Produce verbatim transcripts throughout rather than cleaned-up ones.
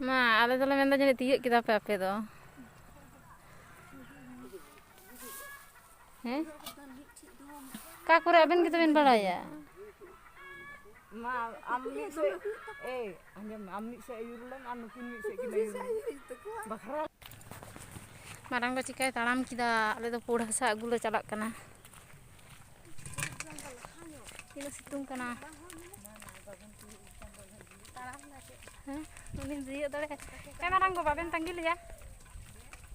ᱢᱟ, ᱟᱞᱮ ᱫᱚᱞᱮ ᱢᱮᱱᱫᱟ ᱡᱟᱹᱱᱤᱡ ᱛᱤᱭᱟᱹᱜ ᱠᱮᱫᱟ ᱯᱮ ᱟᱯᱮ ᱫᱚ᱾ ᱦᱮᱸ? ᱚᱠᱟ ᱠᱚᱨᱮ ᱟᱵᱮᱱ ᱜᱮᱛᱚ ᱵᱮᱱ ᱵᱟᱲᱟᱭᱟ᱾ ᱢᱟ, ᱟᱢ ᱢᱤᱫ ᱥᱮᱫ, ᱮᱭ, ᱟᱸᱡᱚᱢ ᱢᱮ, ᱟᱢ ᱢᱤᱫ ᱥᱮᱫ ᱟᱹᱭᱩᱨ ᱞᱮᱢ ᱟᱨ ᱱᱩᱠᱤᱱ ᱢᱤᱫ ᱥᱮᱫ ᱠᱤᱱ ᱟᱹᱭᱩᱨ ᱞᱮᱢ᱾ ᱵᱟᱠᱷᱨᱟ᱾ ᱢᱟᱨᱟᱝ ᱵᱟ ᱪᱤᱠᱟᱭ ᱛᱟᱲᱟᱢ ᱠᱮᱫᱟ, ᱟᱞᱮ ᱫᱚ ᱯᱩᱲ ᱦᱟᱥᱟ ᱟᱹᱜᱩ ᱞᱮ ᱪᱟᱞᱟᱜ ᱠᱟᱱᱟ᱾ ᱛᱤᱱᱟᱹᱜ ᱥᱤᱛᱩᱝ ᱠᱟᱱᱟ᱾ ᱦᱮᱸ, ᱩᱱᱤᱢ ᱫᱤᱭᱟᱹᱜ ᱫᱟᱲᱮᱭᱟᱜᱼᱟ᱾ ᱦᱮᱸ, ᱢᱟᱨᱟᱝ ᱜᱚ, ᱵᱟᱵᱮᱱ ᱛᱟᱺᱜᱤ ᱞᱮᱭᱟ?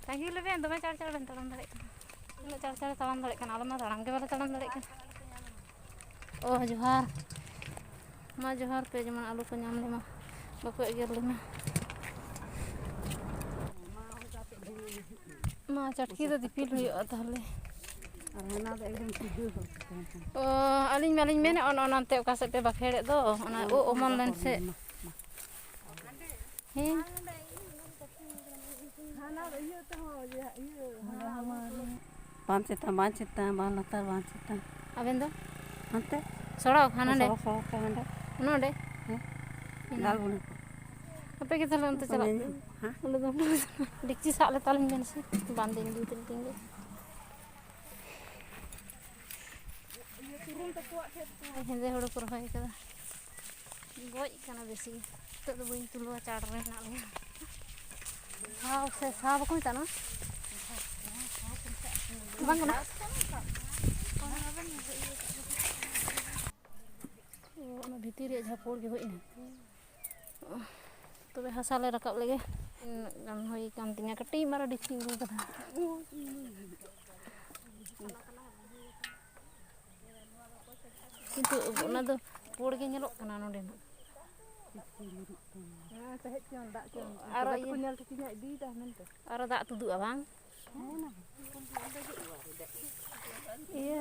ᱛᱟᱺᱜᱤ ᱞᱮᱵᱮᱱ, ᱫᱚᱢᱮ ᱪᱟᱲ ᱪᱟᱲ ᱵᱮᱱ ᱛᱟᱲᱟᱢ ᱫᱟᱲᱮᱭᱟᱜ ᱠᱟᱱᱟ᱾ ᱩᱱᱟᱹᱜ ᱪᱟᱲ ᱪᱟᱲ ᱛᱟᱲᱟᱢ ᱫᱟᱲᱮᱭᱟᱜ ᱠᱟᱱᱟ, ᱟᱞᱮ ᱢᱟ ᱛᱟᱲᱟᱢ ᱜᱮ ᱵᱟᱞᱮ ᱛᱟᱲᱟᱢ ᱫᱟᱲᱮᱭᱟᱜ ᱠᱟᱱᱟ᱾ ᱚ, ᱡᱚᱦᱟᱨ᱾ ᱢᱟ ᱡᱚᱦᱟᱨ ᱯᱮ, ᱡᱮᱢᱚᱱ ᱟᱞᱚ ᱠᱚ ᱧᱟᱢ ᱞᱮᱢᱟ, ᱵᱟᱠᱚ ᱮᱜᱮᱨ ᱞᱮᱢᱟ᱾ ᱢᱟ ᱪᱟᱴᱠᱤ ᱫᱚ ᱫᱤᱯᱤᱞ ᱦᱩᱭᱩᱜᱼᱟ ᱛᱟᱦᱚᱞᱮ᱾ ᱟᱨ ᱦᱟᱱᱟ ᱫᱚ ᱮᱠᱫᱚᱢ ᱥᱤᱫᱷᱟᱹ ᱦᱚᱨ ᱛᱟᱦᱮᱸ ᱠᱟᱱᱟ᱾ ᱚ, ᱟᱹᱞᱤᱧ ᱢᱟᱞᱤᱧ ᱢᱮᱱᱮᱫ ᱚᱱ-, ᱚᱱᱟᱛᱮ ᱚᱠᱟ ᱥᱮᱫ ᱯᱮ ᱵᱟᱠᱷᱮᱲᱮᱫ ᱫᱚ, ᱚᱱᱟ ᱩᱵ ᱚᱢᱚᱱ ᱞᱮᱱ ᱥᱮᱫ᱾ ᱢᱟ, ᱢᱟ᱾ ᱦᱮᱸ᱾ ᱦᱟᱱᱟ ᱫᱚ ᱤᱭᱟᱹ ᱛᱮᱦᱚᱸ, ᱤᱭᱟᱹ, ᱤᱭᱟᱹ, ᱦᱟᱱᱟ ᱵᱟᱝ ᱪᱮᱛᱟᱱ, ᱵᱟᱝ ᱪᱮᱛᱟᱱ, ᱵᱟᱝ ᱞᱟᱛᱟᱨ, ᱵᱟᱝ ᱪᱮᱛᱟᱱ᱾ ᱟᱵᱮᱱ ᱫᱚ? ᱦᱟᱱᱛᱮ᱾ ᱥᱚᱲᱚᱠ, ᱦᱟᱱᱟ ᱱᱚᱰᱮ? ᱥᱚᱲᱚᱠ, ᱥᱚᱲᱚᱠ ᱛᱮ ᱦᱟᱸᱰᱮ᱾ ᱱᱚᱰᱮ? ᱦᱮᱸ᱾ ᱦᱮᱸ᱾ ᱞᱟᱞ ᱜᱩᱲᱤ ᱠᱚ᱾ ᱟᱯᱮ ᱜᱮ ᱛᱟᱦᱞᱮ ᱚᱱᱛᱮ ᱵᱟᱠᱚ ᱪᱟᱞᱟᱜ ᱧᱮᱞ ᱯᱮ᱾ ᱧᱟᱢᱟ᱾ ᱦᱮᱸ? ᱚᱸᱰᱮ ᱫᱚ ᱰᱮᱠᱪᱤ ᱥᱟᱵ ᱞᱮ ᱛᱟᱞᱤᱧ ᱵᱮᱱ ᱥᱮ᱾ ᱵᱟᱝ ᱫᱩᱧ ᱤᱫᱤ ᱛᱟᱹᱞᱤᱧ ᱜᱮ᱾ ᱦᱮᱸᱫᱮ ᱦᱩᱲᱩ ᱠᱚ ᱨᱚᱦᱚᱭ ᱠᱟᱫᱟ᱾ ᱜᱚᱡ ᱠᱟᱱᱟ ᱵᱮᱥᱤ᱾ ᱱᱤᱛᱚᱜ ᱫᱚ ᱵᱟᱹᱧ ᱛᱩᱞᱟᱹᱣᱟ, ᱪᱟᱲ ᱨᱮ ᱦᱮᱱᱟᱜ ᱞᱮᱭᱟ᱾ ᱥᱟᱶ ᱥᱮ ᱥᱟᱶ ᱵᱟᱠᱚ ᱢᱮᱛᱟᱜᱼᱟ ᱱᱚᱣᱟ? ᱵᱟᱝ ᱠᱟᱱᱟ? ᱚ, ᱚᱱᱟ ᱵᱷᱤᱛᱤᱨ ᱨᱮᱭᱟᱜ ᱡᱟᱦᱟᱸ ᱯᱩᱲ ᱜᱮ ᱦᱩᱭ ᱮᱱᱟ᱾ ᱛᱚᱵᱮ ᱦᱟᱥᱟ ᱞᱮ ᱨᱟᱠᱟᱵ ᱞᱮᱜᱮ᱾ ᱛᱤᱱᱟᱹᱜ ᱜᱟᱱ ᱦᱩᱭ ᱠᱟᱱ ᱛᱤᱧᱟ, ᱠᱟᱹᱴᱤᱡ ᱢᱟᱨᱟ ᱰᱮᱠᱪᱤᱧ ᱟᱹᱜᱩ ᱠᱟᱫᱟ᱾ ᱠᱤᱱᱛᱩ ᱚᱱᱟ ᱫᱚ ᱯᱩᱲ ᱜᱮ ᱧᱮᱞᱚᱜ ᱠᱟᱱᱟ ᱱᱚᱰᱮᱱᱟᱜ᱾ ᱦᱮᱸ, ᱛᱟᱦᱮᱸᱫ ᱪᱚᱝ, ᱫᱟᱜ ᱪᱚᱝ᱾ ᱟᱨᱚ ᱛᱚᱵᱮ ᱛᱚᱠᱚ ᱤᱭᱟᱹ᱾ ᱧᱮᱞ ᱴᱷᱤᱠᱤᱧᱟ, ᱤᱫᱤᱭᱮᱫᱟ ᱢᱮᱱᱛᱮ᱾ ᱟᱨᱚ ᱫᱟᱜ ᱛᱩᱫᱩᱜᱼᱟ ᱵᱟᱝ? ᱦᱮᱸ, ᱚᱱᱟ ᱦᱚᱸ᱾ ᱤᱭᱟᱹ᱾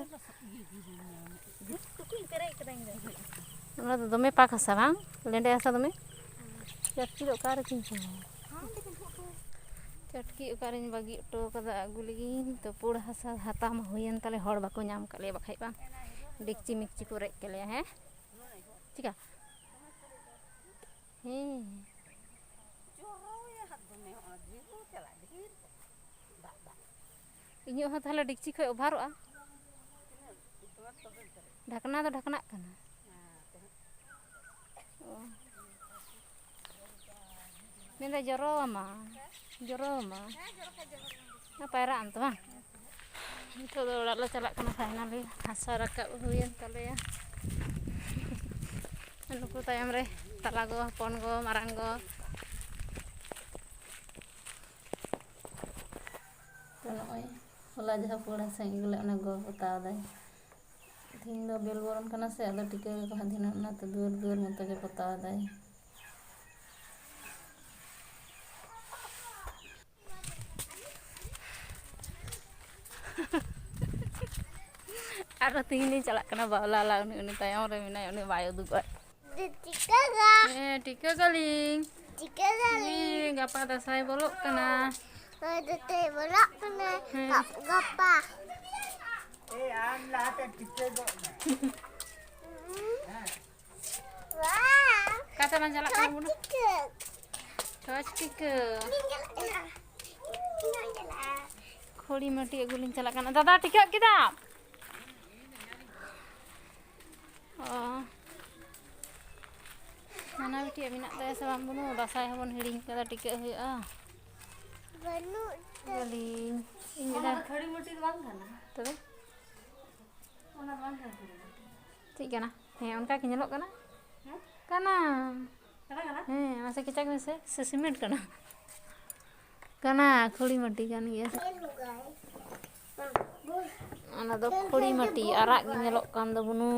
ᱴᱩᱠᱩᱡ ᱤᱧ ᱯᱮᱨᱮᱡ ᱠᱟᱫᱟ ᱤᱧ ᱫᱚ᱾ ᱚᱱᱟ ᱫᱚ ᱫᱚᱢᱮ ᱯᱟᱸᱠ ᱦᱟᱥᱟ ᱵᱟᱝ? ᱞᱮᱸᱰᱮ ᱦᱟᱥᱟ ᱫᱚᱢᱮ? ᱪᱟᱹᱴᱠᱤ ᱫᱚ ᱚᱠᱟᱨᱮ ᱪᱚᱧ ᱪᱚᱝ? ᱪᱟᱹᱴᱠᱤ ᱚᱠᱟᱨᱮᱧ ᱵᱟᱹᱜᱤ ᱦᱚᱴᱚ ᱠᱟᱫᱟ, ᱟᱹᱜᱩ ᱞᱮᱜᱤᱧ ᱛᱚ᱾ ᱯᱩᱲ ᱦᱟᱥᱟ ᱦᱟᱛᱟᱣ ᱢᱟ ᱦᱩᱭᱮᱱ ᱛᱟᱞᱮ, ᱦᱚᱲ ᱵᱟᱠᱚ ᱧᱟᱢ ᱠᱟᱜ ᱞᱮᱭᱟ, ᱵᱟᱠᱷᱟᱡ ᱵᱟᱝ ᱰᱮᱠᱪᱤ ᱢᱮᱠᱪᱤ ᱠᱚ ᱨᱮᱡ ᱠᱮᱞᱮᱭᱟ᱾ ᱦᱮᱸ, ᱪᱤᱠᱟ? ᱦᱮᱸ᱾ ᱤᱧᱟᱹᱜ ᱦᱚᱸ ᱛᱟᱦᱚᱞᱮ ᱰᱮᱠᱪᱤ ᱠᱷᱚᱡ ᱚᱵᱷᱟᱨᱚᱜᱼᱟ᱾ ᱰᱷᱟᱠᱱᱟ ᱫᱚ ᱰᱷᱟᱠᱱᱟᱜ ᱠᱟᱱᱟ᱾ ᱚ᱾ ᱢᱮᱱᱫᱟ ᱡᱚᱨᱚ ᱟᱢᱟ, ᱡᱚᱨᱚ ᱟᱢᱟ᱾ ᱟᱨ ᱯᱟᱭᱨᱟᱜ ᱟᱢ ᱛᱚ ᱵᱟᱝ? ᱱᱤᱛᱚᱜ ᱫᱚ ᱚᱲᱟᱜ ᱞᱮ ᱪᱟᱞᱟᱜ ᱠᱟᱱᱟ᱾ ᱯᱷᱟᱭᱱᱟᱞᱤ ᱦᱟᱥᱟ ᱨᱟᱠᱟᱵ ᱦᱩᱭᱮᱱ ᱛᱟᱞᱮᱭᱟ᱾ ᱱᱩᱠᱩ ᱛᱟᱭᱚᱢ ᱨᱮ ᱛᱟᱞᱟ ᱜᱚ, ᱦᱚᱯᱚᱱ ᱜᱚ, ᱢᱟᱨᱟᱝ ᱜᱚ᱾ ᱛᱚ ᱱᱚᱜᱼᱚᱭ ᱦᱚᱞᱟ ᱡᱟᱦᱟᱸ ᱯᱩᱲ ᱦᱟᱥᱟᱧ ᱟᱹᱜᱩ ᱞᱮᱫ, ᱚᱱᱟ ᱜᱚ ᱯᱚᱛᱟᱣ ᱫᱟᱭ᱾ ᱛᱮᱦᱮᱧ ᱫᱚ ᱵᱮᱞ ᱵᱚᱨᱚᱱ ᱠᱟᱱᱟ ᱥᱮ, ᱟᱫᱚ ᱴᱤᱠᱟᱹ ᱠᱟᱠᱚ ᱦᱟᱸᱜ ᱫᱷᱤᱱᱟᱹᱱ, ᱚᱱᱟᱛᱮ ᱫᱩᱣᱟᱹᱨ ᱫᱩᱣᱟᱹᱨ ᱢᱚᱛᱚ ᱜᱮ ᱯᱚᱛᱟᱣ ᱫᱟᱭ᱾ ᱟᱨᱚ ᱛᱤᱦᱤᱧ ᱞᱤᱧ ᱪᱟᱞᱟᱜ ᱠᱟᱱᱟ ᱵᱟᱣᱞᱟ ᱞᱟ, ᱩᱱᱤ, ᱩᱱᱤ ᱛᱟᱭᱚᱢ ᱨᱮ ᱢᱮᱱᱟᱭᱟ, ᱩᱱᱤ ᱵᱟᱭ ᱩᱫᱩᱜᱚᱜᱼᱟ᱾ ᱴᱤᱠᱟᱹ ᱜᱟ᱾ ᱦᱮᱸ, ᱴᱤᱠᱟᱹ ᱜᱟᱞᱤᱧ᱾ ᱴᱤᱠᱟᱹ ᱜᱟᱞᱤᱧ᱾ ᱦᱮᱸ, ᱜᱟᱯᱟ ᱫᱟᱸᱥᱟᱭ ᱵᱚᱞᱚᱜ ᱠᱟᱱᱟ᱾ ᱦᱳᱭ, ᱫᱟᱸᱥᱟᱭ ᱵᱚᱞᱚᱜ ᱠᱟᱱᱟ᱾ ᱦᱮᱸ᱾ ᱜᱟᱯ-, ᱜᱟᱯᱟ᱾ ᱮ, ᱟᱢ ᱞᱟᱦᱟᱛᱮ ᱴᱤᱠᱟᱹ ᱜᱚᱜ ᱢᱮ᱾ ᱦᱮᱸ᱾ ᱚᱠᱟᱛᱮ ᱞᱟᱝ ᱪᱟᱞᱟᱜ ᱠᱟᱱᱟ ᱵᱚᱱ? ᱪᱷᱚᱪ ᱴᱤᱠᱟᱹ᱾ ᱠᱷᱚᱲᱤ ᱢᱟᱹᱴᱤ ᱟᱹᱜᱩ ᱞᱤᱧ ᱪᱟᱞᱟᱜ ᱠᱟᱱᱟ᱾ ᱫᱟᱫᱟ, ᱴᱤᱠᱟᱹᱜ ᱠᱮᱫᱟᱢ? ᱚ᱾ ᱱᱟᱱᱟ ᱵᱤᱴᱤᱭᱟᱜ ᱢᱮᱱᱟᱜ ᱛᱟᱭᱟ ᱥᱮ ᱵᱟᱝ ᱵᱟᱹᱱᱩᱜ? ᱫᱟᱸᱥᱟᱭ ᱦᱚᱸᱵᱚᱱ ᱦᱤᱲᱤᱧ ᱠᱟᱫᱟ, ᱴᱤᱠᱟᱹᱜ ᱦᱩᱭᱩᱜᱼᱟ᱾ ᱵᱟᱹᱱᱩᱜ ᱛᱮ᱾ ᱵᱟᱹᱞᱤᱧ᱾ ᱤᱧ ᱚᱱᱟ ᱫᱚ ᱠᱷᱟᱹᱲᱤ ᱢᱟᱹᱴᱤ ᱫᱚ ᱵᱟᱝ ᱠᱟᱱᱟ᱾ ᱛᱚᱵᱮ? ᱚᱱᱟ ᱫᱚ ᱵᱟᱝ ᱠᱟᱱᱟ ᱠᱷᱟᱹᱲᱤ ᱢᱟᱹᱴᱤ᱾ ᱪᱮᱫ ᱠᱟᱱᱟ? ᱦᱮᱸ, ᱚᱱᱠᱟ ᱜᱮ ᱧᱮᱞᱚᱜ ᱠᱟᱱᱟ᱾ ᱦᱮᱸ? ᱠᱟᱱᱟ᱾ ᱠᱟᱱᱟ, ᱠᱟᱱᱟ? ᱦᱮᱸ, ᱢᱟᱥᱮ ᱠᱮᱪᱟᱜ ᱢᱮᱥᱮ᱾ ᱥᱮ ᱥᱤᱢᱮᱱᱴ ᱠᱟᱱᱟ? ᱠᱟᱱᱟ, ᱠᱷᱩᱲᱤ ᱢᱟᱹᱴᱤ ᱠᱟᱱ ᱜᱮᱭᱟ᱾ ᱚᱱᱟ ᱫᱚ ᱠᱷᱩᱲᱤ ᱢᱟᱹᱴᱤ, ᱟᱨᱟᱜ ᱜᱮ ᱧᱮᱞᱚᱜ ᱠᱟᱱ ᱫᱚ, ᱵᱩᱱᱩ᱾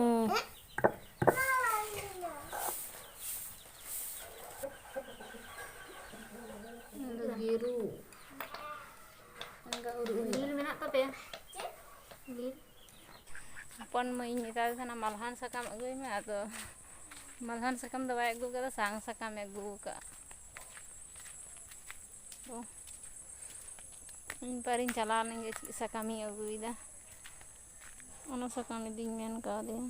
ᱚᱱᱟ ᱫᱚ ᱜᱤᱨᱩ᱾ ᱚᱱᱠᱟ ᱩᱨᱩ ᱦᱩᱭᱩᱜᱼᱟ᱾ ᱵᱤᱞ ᱢᱮᱱᱟᱜ ᱛᱟᱯᱮᱭᱟ? ᱪᱮᱫ? ᱵᱤᱞ? ᱦᱚᱯᱚᱱ ᱢᱟᱹᱭᱤᱧ ᱢᱮᱛᱟᱫᱮ ᱛᱟᱦᱮᱱᱟ, "ᱢᱟᱞᱦᱟᱱ ᱥᱟᱠᱟᱢ ᱟᱹᱜᱩᱭ ᱢᱮ", ᱟᱫᱚ ᱢᱟᱞᱦᱟᱱ ᱥᱟᱠᱟᱢ ᱫᱚ ᱵᱟᱭ ᱟᱹᱜᱩ ᱠᱟᱫᱟ, ᱥᱟᱝ ᱥᱟᱠᱟᱢᱮ ᱟᱹᱜᱩ ᱟᱠᱟᱫᱼᱟ᱾ ᱚ, ᱤᱧ ᱯᱟᱨᱤᱧ ᱪᱟᱞᱟᱣ ᱞᱮᱱ ᱜᱮ, ᱪᱮᱫ ᱥᱟᱠᱟᱢᱤᱧ ᱟᱹᱜᱩᱭᱮᱫᱟ, ᱚᱱᱟ ᱥᱟᱠᱟᱢ ᱤᱫᱤᱧ ᱢᱮᱱ ᱠᱟᱣᱫᱮᱭᱟ᱾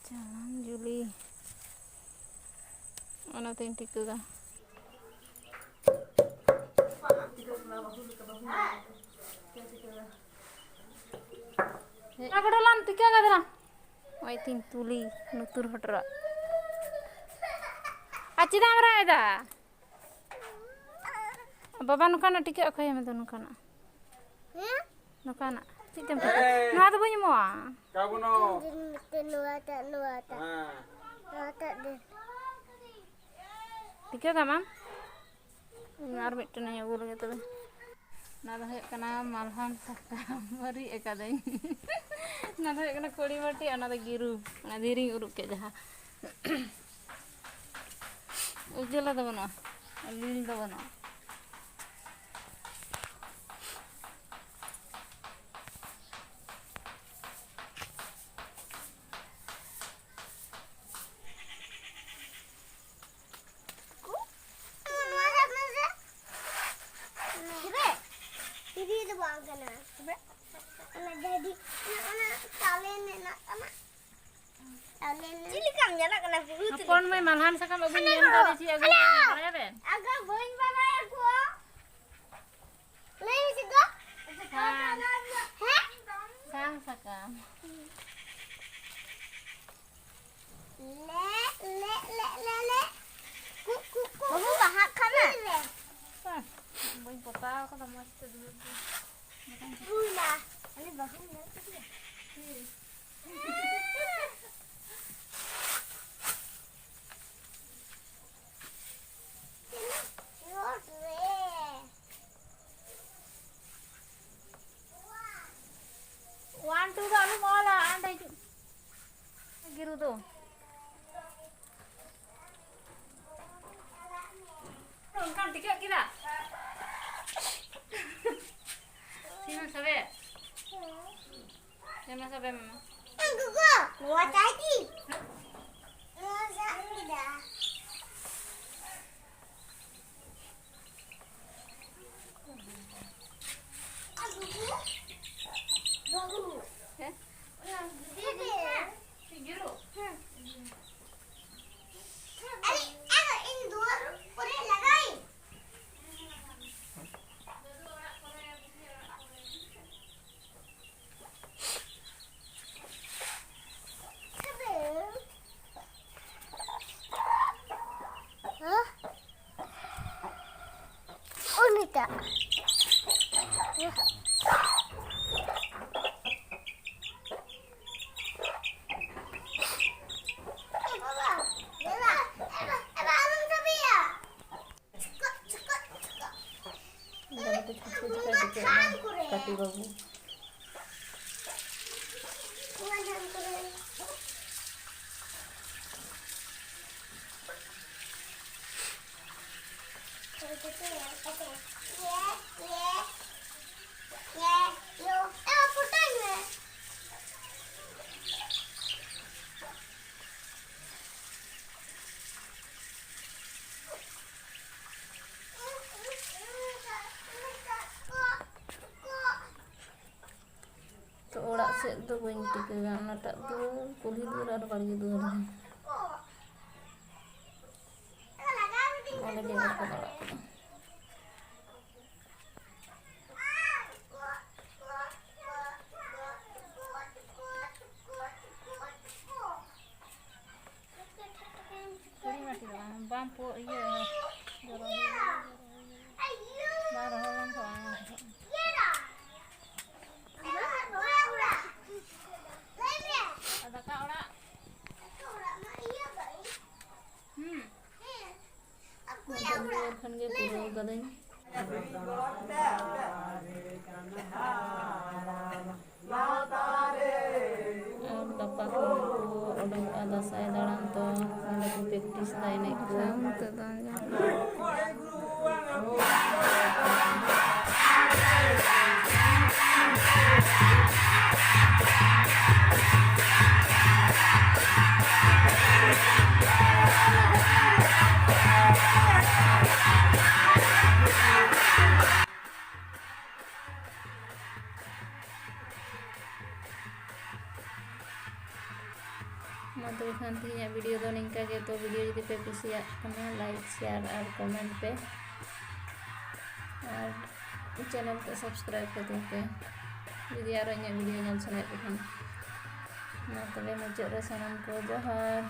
ᱡᱟᱱᱟᱢ ᱡᱩᱞᱤ, ᱚᱱᱟᱛᱤᱧ ᱴᱤᱠᱟᱹᱜᱟ᱾ ᱟᱵᱲᱟᱞᱟᱢ ᱛᱤᱠᱟ ᱜᱟᱫᱨᱟ᱾ ᱱᱚᱜᱼᱚᱭ ᱛᱤᱧ ᱛᱩᱞᱤ ᱱᱩᱛᱩᱨ ᱦᱚᱴᱚᱨᱟᱜ᱾ ᱟᱨ ᱪᱮᱫᱟᱜ ᱮᱢ ᱨᱟᱜ ᱮᱫᱟ? ᱵᱟᱵᱟ ᱱᱚᱝᱠᱟᱱᱟᱜ ᱴᱤᱠᱟᱹᱜ ᱚᱠᱚᱭ ᱮᱢ ᱫᱚ ᱱᱚᱝᱠᱟᱱᱟᱜ? ᱦᱮᱸ? ᱱᱚᱝᱠᱟᱱᱟᱜ ᱪᱮᱫ ᱛᱮᱢ ᱴᱤᱠᱟᱹᱜ? ᱮᱭ! ᱱᱚᱣᱟ ᱫᱚ ᱵᱟᱹᱧ ᱮᱢᱚᱜᱼᱟ᱾ ᱠᱟᱵᱩᱱᱚ᱾ ᱫᱤᱱ ᱢᱤᱫᱴᱮᱱ ᱱᱚᱣᱟᱴᱟᱜ, ᱱᱚᱣᱟᱴᱟᱜ᱾ ᱦᱮᱸ᱾ ᱱᱚᱣᱟᱴᱟᱜ ᱫᱤᱱ᱾ ᱴᱤᱠᱟᱹ ᱠᱟᱢ ᱟᱢ? ᱤᱧ ᱟᱨ ᱢᱤᱫᱴᱮᱱ ᱤᱧ ᱟᱹᱜᱩ ᱞᱮᱜᱮ ᱛᱚᱵᱮ᱾ ᱚᱱᱟ ᱫᱚ ᱦᱩᱭᱩᱜ ᱠᱟᱱᱟ ᱢᱟᱞᱦᱟᱱ ᱥᱟᱠᱟᱢ᱾ ᱢᱟᱹᱨᱤᱡ ᱟᱠᱟᱫᱟᱹᱧ᱾ ᱚᱱᱟ ᱫᱚ ᱦᱩᱭᱩᱜ ᱠᱟᱱᱟ ᱠᱚᱲᱤ ᱢᱟᱹᱴᱤ, ᱚᱱᱟ ᱫᱚ ᱜᱤᱨᱩ, ᱚᱱᱟ ᱫᱷᱤᱨᱤᱧ ᱩᱨᱩᱵ ᱠᱮᱫ ᱡᱟᱦᱟᱸ᱾ ᱩᱡᱽᱡᱚᱞᱟ ᱫᱚ ᱵᱟᱹᱱᱩᱜᱼᱟ, ᱞᱤᱞ ᱫᱚ ᱵᱟᱹᱱᱩᱜᱼᱟ᱾ ᱱᱚᱣᱟ ᱥᱟᱵ ᱢᱮᱥᱮ᱾ ᱛᱚᱵᱮ? ᱛᱤᱨᱤ ᱫᱚ ᱵᱟᱝ ᱠᱟᱱᱟ᱾ ᱛᱚᱵᱮ? ᱚᱱᱟ ᱰᱟᱹᱰᱤ, ᱚᱱᱟ, ᱚᱱᱟ ᱪᱟᱣᱞᱮ ᱨᱮᱱᱟᱜ ᱠᱟᱱᱟ᱾ ᱪᱟᱣᱞᱮ ᱨᱮᱱᱟᱜ᱾ ᱪᱮᱫ ᱞᱮᱠᱟᱢ ᱧᱮᱞᱚᱜ ᱠᱟᱱᱟ? ᱵᱩᱦᱩᱛ ᱦᱚᱯᱚᱱ ᱞᱮᱠᱟ᱾ ᱢᱟᱹᱭ ᱢᱟᱞᱦᱟᱱ ᱥᱟᱠᱟᱢ ᱟᱹᱜᱩᱧ ᱢᱮᱱ ᱠᱟᱫᱮ ᱪᱮᱫ ᱟᱹᱜᱩ ᱠᱟᱫᱮ ᱵᱟᱲᱟᱭᱟ ᱵᱮᱱ? ᱟᱜᱚ ᱵᱟᱹᱧ ᱵᱟᱲᱟᱭᱟ ᱜᱚ᱾ ᱞᱟᱹᱭ ᱢᱮᱥᱮ ᱜᱚ᱾ ᱥᱟᱝ᱾ ᱦᱮᱸ? ᱥᱟᱝ ᱥᱟᱠᱟᱢ᱾ ᱞᱮ, ᱞᱮ, ᱞᱮ, ᱞᱮ, ᱞᱮ᱾ ᱠᱩ, ᱠᱩ, ᱠᱩ, ᱵᱟᱹᱵᱩ, ᱠᱩ᱾ ᱵᱟᱦᱟᱜ ᱠᱟᱱᱟ᱾ ᱞᱮ᱾ ᱦᱮᱸ, ᱵᱟᱹᱧ ᱯᱚᱛᱟᱣ ᱠᱟᱫᱟ ᱢᱚᱡᱽ ᱛᱮ ᱫᱩᱲᱩᱵ ᱫᱚ᱾ ᱦᱩᱭᱱᱟ᱾ ᱟᱞᱮ ᱵᱟᱹᱦᱩ ᱧᱮᱞ ᱠᱮᱫᱮᱭᱟ? ᱦᱩᱸ᱾ ᱛᱤᱱᱟᱹᱜ ᱪᱚᱴ ᱨᱮ᱾ ᱚᱣᱟᱱ ᱴᱩ ᱫᱚ ᱟᱞᱚᱢ ᱚᱞᱟ, ᱦᱟᱸᱰᱮ ᱦᱤᱡᱩᱜ ᱜᱤᱨᱩ ᱫᱚ᱾ ᱚᱱᱠᱟᱢ ᱴᱤᱠᱟᱹᱜ ᱠᱮᱫᱟ? ᱥᱤᱢᱮᱢ ᱥᱟᱵᱮ? ᱥᱤᱢᱮᱢ ᱥᱟᱵᱮ ᱢᱟᱢᱟ? ᱜᱚᱜᱚ, ᱱᱚᱣᱟ ᱪᱟᱭ ᱠᱤ? ᱱᱚᱣᱟ ᱪᱟᱭ ᱠᱮᱫᱟ᱾ ᱫᱟᱫᱟ ᱛᱟᱠᱚ ᱪᱮᱫ ᱠᱚ ᱪᱤᱠᱟᱹᱭ ᱫᱚ ᱪᱮᱫ ᱦᱚᱸ ᱵᱟᱝ᱾ ᱠᱟᱹᱴᱤ ᱵᱟᱹᱵᱩ᱾ ᱛᱚ ᱚᱲᱟᱜ ᱥᱮᱫ ᱫᱚ ᱵᱟᱹᱧ ᱴᱤᱠᱟᱹᱣᱟ, ᱚᱱᱟᱴᱟᱜ ᱫᱩᱣᱟᱹᱨ, ᱠᱩᱞᱦᱤ ᱫᱩᱣᱟᱹᱨ ᱟᱨ ᱵᱟᱲᱜᱮ ᱫᱩᱣᱟᱹᱨ ᱨᱮ᱾ ᱚᱸᱰᱮ ᱜᱮ ᱚᱲᱟᱜ ᱠᱟᱱᱟ᱾ ᱛᱷᱚᱲᱤ ᱢᱟᱹᱴᱤ ᱫᱚ ᱵᱟᱝ, ᱵᱟᱝ ᱯᱚ-, ᱤᱭᱟᱹ, ᱡᱚᱨᱚ ᱦᱩᱭᱩᱜᱼᱟ, ᱡᱚᱨᱚ ᱦᱩᱭᱩᱜᱼᱟ᱾ ᱵᱟᱝ ᱨᱚᱦᱚᱲ ᱞᱮᱱᱠᱷᱟᱱ ᱵᱟᱝ ᱜᱟᱱᱚᱜᱼᱟ᱾ ᱟᱨ ᱫᱟᱠᱟ ᱚᱲᱟᱜ? ᱦᱩᱸ᱾ ᱱᱤᱛᱚᱜ ᱫᱚ ᱠᱷᱟᱱ ᱜᱮ ᱯᱩᱨᱟᱹᱣ ᱠᱟᱹᱫᱟᱹᱧ᱾ ᱟᱨ ᱜᱟᱯᱟ ᱠᱷᱚᱱ ᱠᱚ ᱚᱰᱚᱠᱚᱜᱼᱟ ᱫᱟᱸᱥᱟᱭ ᱫᱟᱬᱟᱱ, ᱛᱚ ᱚᱸᱰᱮ ᱠᱚ practice ᱫᱟ ᱮᱱᱮᱡ ᱠᱚ᱾ ᱱᱤᱛᱚᱜ ᱫᱚ ᱟᱸᱡᱚᱢ ᱢᱟ ᱛᱚᱵᱮ ᱠᱷᱟᱱ ᱛᱮᱦᱮᱧᱟᱜ video ᱫᱚ ᱱᱤᱝᱠᱟ ᱜᱮ᱾ ᱛᱚ video ᱡᱩᱫᱤ ᱯᱮ ᱠᱩᱥᱤᱭᱟᱜ ᱠᱟᱱᱟ, like, share ᱟᱨ comment ᱯᱮ, ᱟᱨ channel ᱠᱚ subscribe ᱠᱟᱹᱛᱤᱧ ᱯᱮ ᱡᱩᱫᱤ ᱟᱨᱚ ᱤᱧᱟᱹᱜ video ᱧᱮᱞ ᱥᱟᱱᱟᱭᱮᱫ ᱯᱮ ᱠᱷᱟᱱ᱾ ᱢᱟ ᱛᱚᱵᱮ ᱢᱩᱪᱟᱹᱫ ᱨᱮ ᱥᱟᱱᱟᱢ ᱠᱚ ᱡᱚᱦᱟᱨ᱾